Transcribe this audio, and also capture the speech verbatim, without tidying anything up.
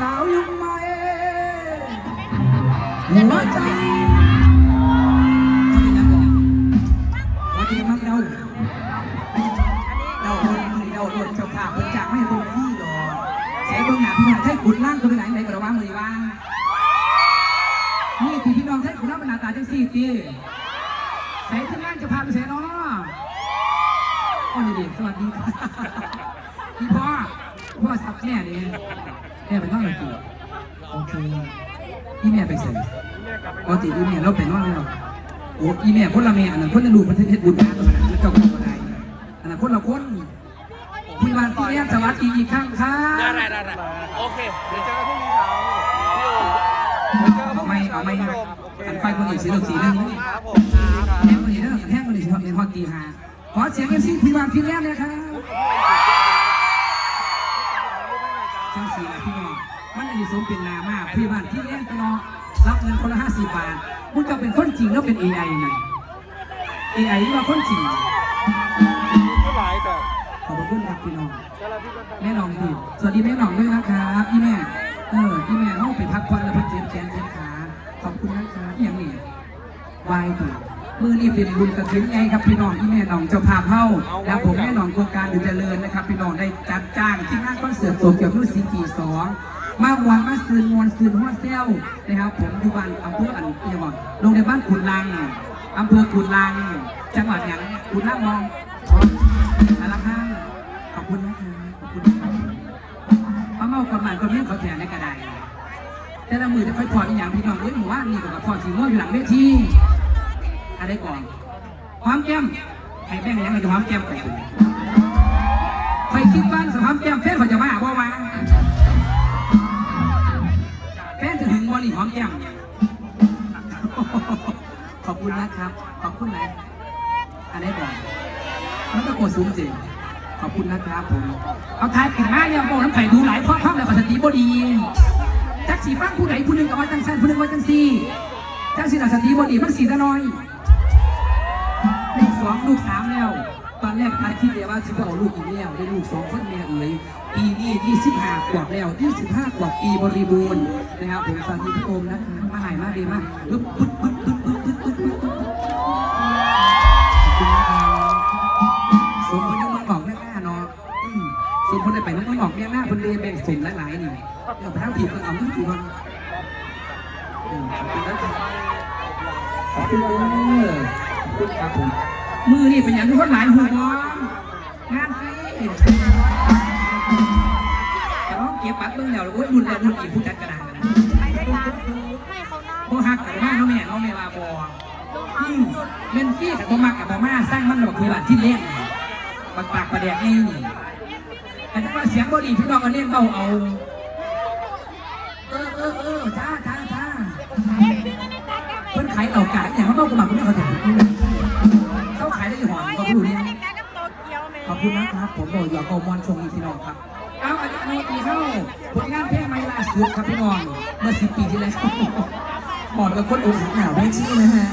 สาวยุคใหม่หัวใจเขาเป็นยังบอกว่าเตรียมมักเดาเดาโดนมือเดาโดนเจ้าภาพเพิ่นจากไม่ให้เบิ่งฟรีดอกใส่เบิ่งหน้าพี่น้องไทยขุนล่างตัวไหนไหนก็ระวังมือว่างนี่ตีพี่น้องไทยขุนล่างมันหน้าตาจังสี่ตีใส่ทีมงานเจ้าภาพไปใส่เนาะโอ้นี่เด็กสวัสดีครับพี่พ่อพ่อสับแม่นี่แม่ไปนอนหลับอยู่ โอเคอีแม่ไปใส่ปกติอีแม่เราไปนอนแล้วโอ้อีแม่คนละแม่อันนั้นคนละลูกมันเฮ็ดบุญงานตัวนั้นแล้วเจ้าก็บ่ได้อันนั้นคนละคนพี่วันที่เรียนสวัสดีอีกครั้งค่ะได้ได้ได้ได้โอเคเดี๋ยวเจอกันพรุ่งนี้เช้าพี่โอมเดี๋ยวเจอกันพรุ่งนี้เช้าเอาไม่เอาไม่ครับโอเคอันไฟคนอีกสีเหลืองสีหนึ่งครับผมแห้งคนอีกเด้อแห้งคนอีกสีเหลืองฮอดตีห้า ขอเสียงเอฟซีพี่วันพี่แลนด์นะครับจังสีแหละพี่น้องมันอันนี้สมเป็นนามากพี่วันพี่แลนด์พี่น้องรับเงินคนละห้าสิบบาทคุณจะเป็นคนจริงแล้วเป็นเอไอนะเอไอหรือว่าคนจริงขอบคุณครับพี่น้องแม่น้องดีสวัสดีแม่น้องด้วยนะครับพี่แม่เออพี่แม่เขาไปพักผ่อนแล้วพักเจ็บแขนเจ็บขาขอบคุณนะครับอย่างนี้ ไหว้ปู่มื้อนี้เป็นบุญกฐินใหญ่ครับพี่น้องที่แม่น้องเจ้าภาพเฮาและผมแม่น้องโครงการอยู่เจริญนะครับพี่น้องได้จัดจ้างที่งานคอนเสิร์ตโตเกียวมิวสิกปีสองมาม่วนมาซื่นม่วนซื่นฮอดแซวนะครับผมอยู่บ้านอำเภออันเอียงก่อนโรงเรียนบ้านกุดลังอำเภอกุดลังจังหวัดหยังกุดลังมองสารคามขอบคุณนะครับขอบคุณนะครับมาเมากับหมันกับเรื่องเขาแทนในกระได แต่ละมื้อจะค่อยพออีหยังพี่น้องเอ้ยหมู่บ้านนี่ก็พอสิงัวอยู่หลังเวทีอะไรก่อนหอมแก้มให้แบ่งหยังให้หอมแก้มไปคอยคิดบ้านสหอมแก้มแฟนเขาจะมาบ่มาแฟนจะหึงบ่นี่หอมแก้มขอบคุณนะครับขอบคุณนะ อันนี้บอกมันก็โกรธสูงจริงขอบคุณนะครับผมเอาทายผิดมาเนี่ยบอกน้ำไข่ดูหลายข้อความแล้วก็สติบ่ดีจักสีฟังผู้ใดผู้หนึ่งก็ว่าจังสั้นผู้หนึ่งว่าจังสี่จังสี่น่ะสติบ่ดีมันสี่ตะนอยลูกสองลูกสามแล้วตอนแรกทายคิดเลยว่าสิบ่เอาลูกอีกแล้วได้ลูกสองคนแม่เอ๋ยปีนี้ยี่สิบห้าขวบแล้วยี่สิบห้าขวบปีบริบูรณ์นะครับผมสาธุโอมนะครับมาหายมาดีมากปึ๊บปึ๊บปึ๊บปึ๊บปึ๊บปึ๊บปึ๊บปึ๊บปึ๊บ ขอบคุณนะครับสมพลยังมาบอกแม่หน้าเนาะอืมสมพลได้ไปน้องบอกแม่หน้าเพิ่นเลยแบ่งสมหลายๆนี่เดี๋ยวไปทางผิดเพิ่นเอาเงินผิดเพิ่นอืมขอบคุณนะครับขอบคุณเด้อขอบคุณครับผมมือนี่เป็นอย่างที่คนหลายหูบองานฟรีแต่น้องเก็บบัตรเบิ่งแล้วโอ้ยรุ่นแล้วรุ่นอีกผู้จัดกระดาษนะ บ่ฮักกันมาเนาะแม่เนาะแม่ว่าบ่อืมแม่นฟรีกับบ่มักกับบ่มาสร้างมันดอกคือบัตรที่เล่นบักปากประแดกนี่แต่ถ้าว่าเสียงบ่ดีพี่น้องก็เล่นเบาเอาเออเออเออจ้าจ้าจ้าเพิ่นขายเหล่ากาอย่างเขาเบากระบะคุณแม่เขาถึงเขาขายได้หอมก็รู้เนี่ยขอบคุณนะครับผมบอกอย่าก็มวนช่วงนี้พี่น้องครับ เอาอาจารย์โนตีเฮาผลงานเพลงใหม่ล่าสุดครับพี่น้องเมื่อสิบปีที่แล้วหมอนกับคนอกหักหนาวแม่ชีนะฮะ